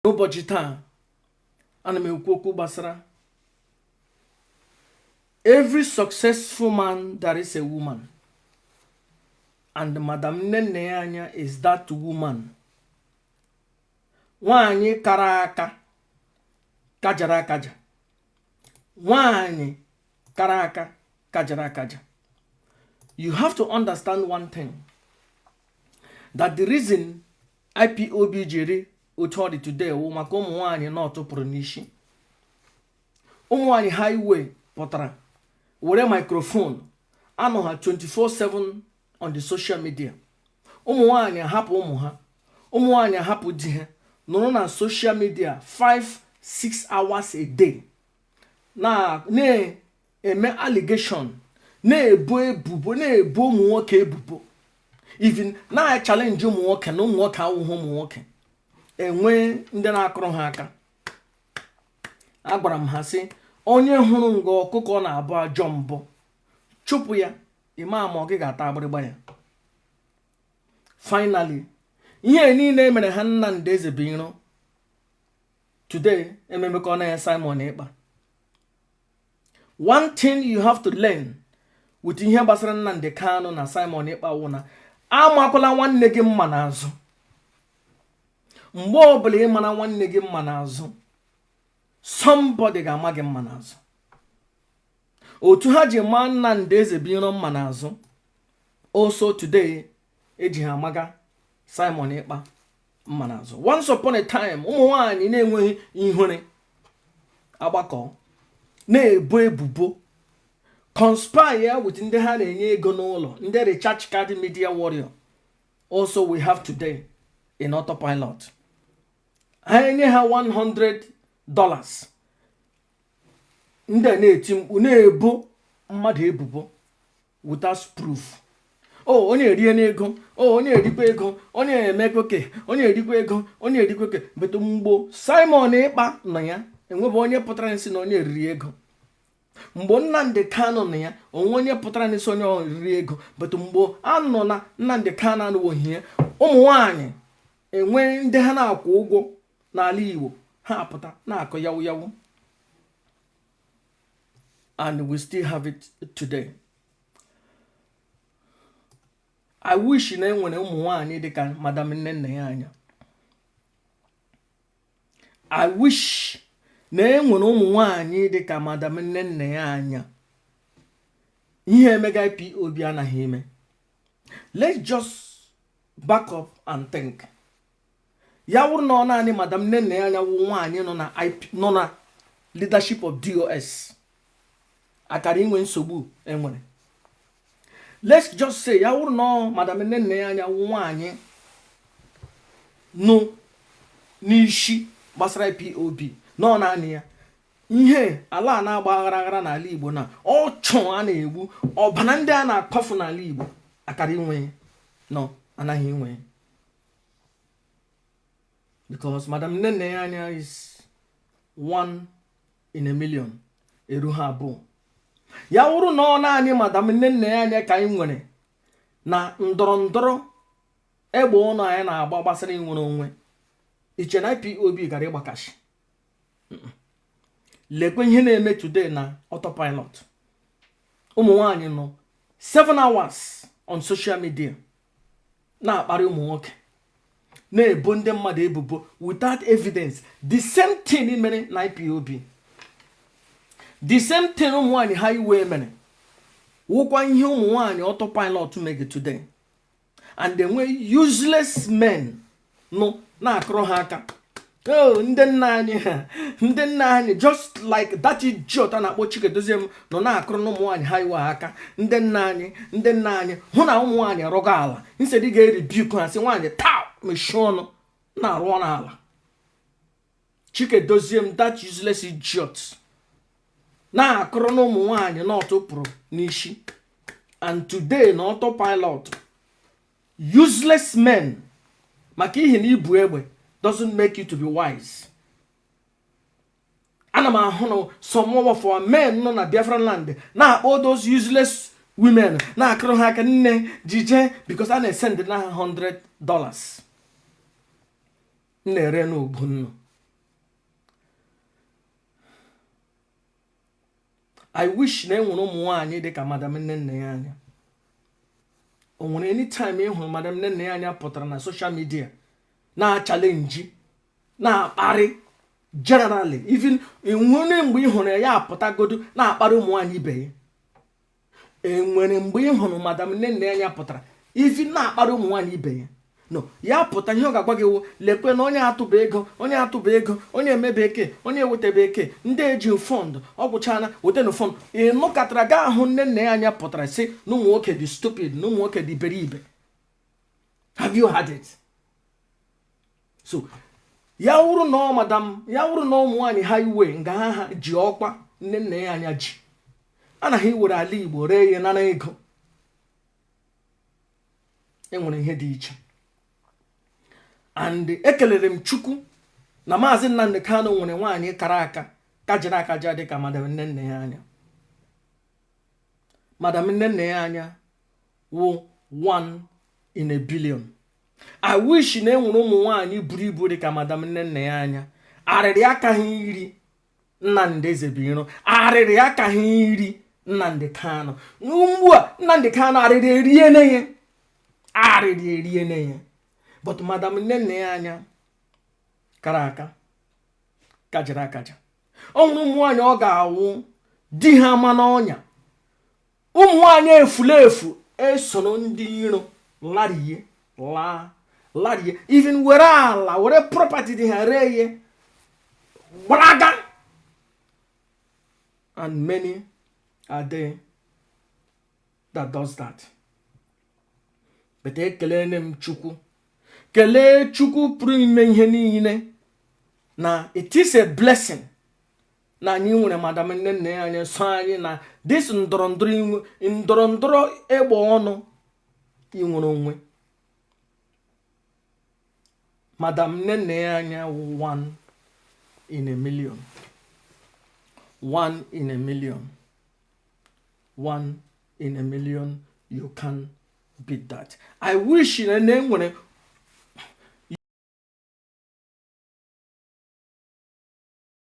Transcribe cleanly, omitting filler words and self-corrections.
N'ụbọchị taa, ana m ekwu okwu gbasara every successful man, there is a woman, and Madam Nnenne Anya is that woman. Nwanyị kara aka, kajara akaja, nwanyị kara aka, kajara akaja. You have to understand one thing, that the reason IPOB jiri otu ọ dị today wụ maka ụmụ nwanyị nọtụpụrụ n'isi. Ụmụ nwanyị highway pụtara were microphone, anọ ha 24/7 on the social media. Ụmụ nwanyị ahapụ ụmụ ha, ụmụ nwanyị ahapụ di ha, nọrọ na social media 5 6 hours a day, na na-eme allegation, na-ebo ebubo, na-ebo ụmụ nwoke ebubo, even na-challenge ụmụ nwoke na ụmụ nwoke awụghị ụmụ nwoke. Enwe ndị na-akụrụ ha aka. Agwara m ha sị, onye hụrụ nga ọkụkọ na-abụ ajọ mbụ, chụpụ ya, ịma ma ọ gị ga-ata agbịrịgba ya. Finally, ihe niile mere ha Nnamdi Ezebiro today ememekọ na ya Simon Ekpa. One thing you have to learn with ihe gbasara Nnamdi Kanu na Simon Ekpa wụ na amakwala nwanne gị mma n'azụ. Mgbe ọbụla ị mara nwanne gị mma n'azụ, somebody ga-ama gị mma n'azụ. Otu ha ji maa Nnamdi Ezebiro mma n'azụ, also today eji ha amaga Simon Ekpa mma n'azụ. Once upon a time, ụmụ nwanyị na-enweghị ihere agbakọ na-ebo ebubo, conspire with ndị ha na-enye ego n'ụlọ, ndị recharge card media warrior also we have today in autopilot. Ha enye ha $100, ndị a na-eti mkpu, na-ebo mmadụ ebubo without proof. O onye erie n'ego, o onye erikwa ego, onye emekwa oke, onye erikwa ego, onye erikwa oke. But mgbo Simon Ekpa nọ ya, enwebe onye pụtara nsị na onye eriri ego. Mgbe Nnamdị Kanụ nọ ya, onwe onye pụtara n'isi onye oriri ego. But mgbe anọ na Nnamdị Kanụ anụwoghị ya, ụmụ nwanyị enwe ndị ha na-akwụ ụgwọ n'ala Igbo, ha apụta na-akọ yawu yawu, and we still have it today. I wish na enwere ụmụ nwanyị dịka Madam Nnenne ya Anya. I wish na enwere ụmụ nwanyị dịka Madam Nnenne ya Anya. Ihe emega IPOB anaghị eme. Let's just back up and think. Ya wụrụ na ọ naanị Madam Nnenne ya Anya wụ nwaanyị nọ na IP, nọ na leadership of DOS, akara inwe nsogbu enwere. Let's just say ya wụrụ na ọ Madam Nnenne ya Anya wụ nwaanyị nụ n'isi gbasara IPOB, nọ naanị ya, ihe ala a na-agba aghara aghara n'ala Igbo na ọchụ a na-egbu, ọbara ndị a na-akwafu n'ala Igbo, akara inwe nọ anaghị inwe, because Madam Nnenne ya Anya is one in a million, eru ha abụọ. Ya wụrụ na ọ naanị Madam Nnenne ya Anya ka anyị nwere na ndọrọ ndọrọ egbe ụlọ anyị na-agba gbasara inwere onwe, iche na IPOB gara ịgbakashi. Lekwe ihe na-eme today na autopilot. Ụmụ nwanyị nọ 7 hours on social media na-akparị ụmụ nwoke, na-ebo ndị mmadụ ebubo without evidence. The same thing mere na IPOB, the same thing ụmụ nwanyị highway mere, wụkwa ihe ụmụ nwanyị autopilot mege today. And enwe useless men nọ na-akụrụ ha aka. Oh, ndị nna anyị ha, ndị nna anyị, just like that idiot a na-akpọ Chikedozie m nọ na-akụrụ na ụmụ nwaanyị highway aka. Ndị nna anyị, ndị nna anyị, hụ na ụmụ nwaanyị rụgo ala, instead ga-erebuke ha, sị nwaanyị taa mechie ọnụ, na-arụ n'ala. Chikedozie m, that useless idiot, na-akụrụ na ụmụ nwaanyị n'ọtụ pụrụ n'isi. And today na autopilot, useless men, maka ihi na ibu egbe doesn't make you to be wise. Ana m ahụ na some of our men nọ na Biafran land na-akpọ those useless women, na-akụrụ ha aka, nne jije, because a na-esend na ha $100 m na-ere n'ugbu nnu. I wish na enwere ụmụ nwaanyị dịka Madam Nne Ya Anya. O nwere anytime ị hụrụ Madam Nne Ya Anya pụtara na social media na-achallenge, na-akparị generally? Even enwere mgbe ị hụrụ ya apụtagodo na-akparị ụmụ nwaanyị ibe ya? Enwere mgbe ị hụrụ Madam Nne Ya Anya pụtara even na-akparị ụmụ nwaanyị ibe ya? No. Ya pụta, ihe ọ ga-agwa gị wụ, lekwe na onye atụba ego, onye atụba ego, onye emebe eke, onye ewetebe eke, ndị eji fund ọgwụchana wetanu fund. Ị nụkọtara gaa hụ Nne Nna Ya Anya pụtara sị na ụmụ nwoke dị stupid, na ụmụ nwoke dị iberibe? Have you had it? So ya wụrụ na ọ madam, ya wụrụ na ụmụ nwaanyị highway nga ha ji ọkwa Nne Nna Ya Anya ji anaghị iwere ala Igbo ree ya nara ego. Enwere ihe dị iche. And ekelere m Chukwu na Maazị Nnamdị Kanu nwere nwaanyị kara aka, kajiri akaja, dịka Madam Nne Nna Ya Anya. Madam Nne Nna Ya Anya wụ one in a billion. I wish na enwere ụmụ nwaanyị buru ibu dịka Madam Nne Nna Ya Anya. Arịrị akaghị iri Nnamdị Ezebiro, arịrị akaghị iri Nnamdị Kanu. Ugbu a Nnamdị Kanu, arịrị eriene ya, arịrị eriene ya. But Madam Nne Nna Ya Anya kara aka, kajiri akaja. Ọ nwere ụmụ nwaanyị ọ ga-awụ di ha ma n'ọnya. Ụmụ nwaanyị efulefu esoro ndị iro larie, laa larie, even were ala, were property dị ha ree ihe gbalaga. And many are there that does that. But ekelene m Chukwu, kelee Chukwu pụrụ ime ihe niile na it is a blessing na anyị nwere Madam Nne Nna Ya Anya so anyị na this ndọrọ ndọrọ, ndọrọ ndọrọ egbe ọnụ inwere onwe. Madam Nne Nna Ya Anya, one in a million, one in a million, one in a million. You can beat that. I wish na enwere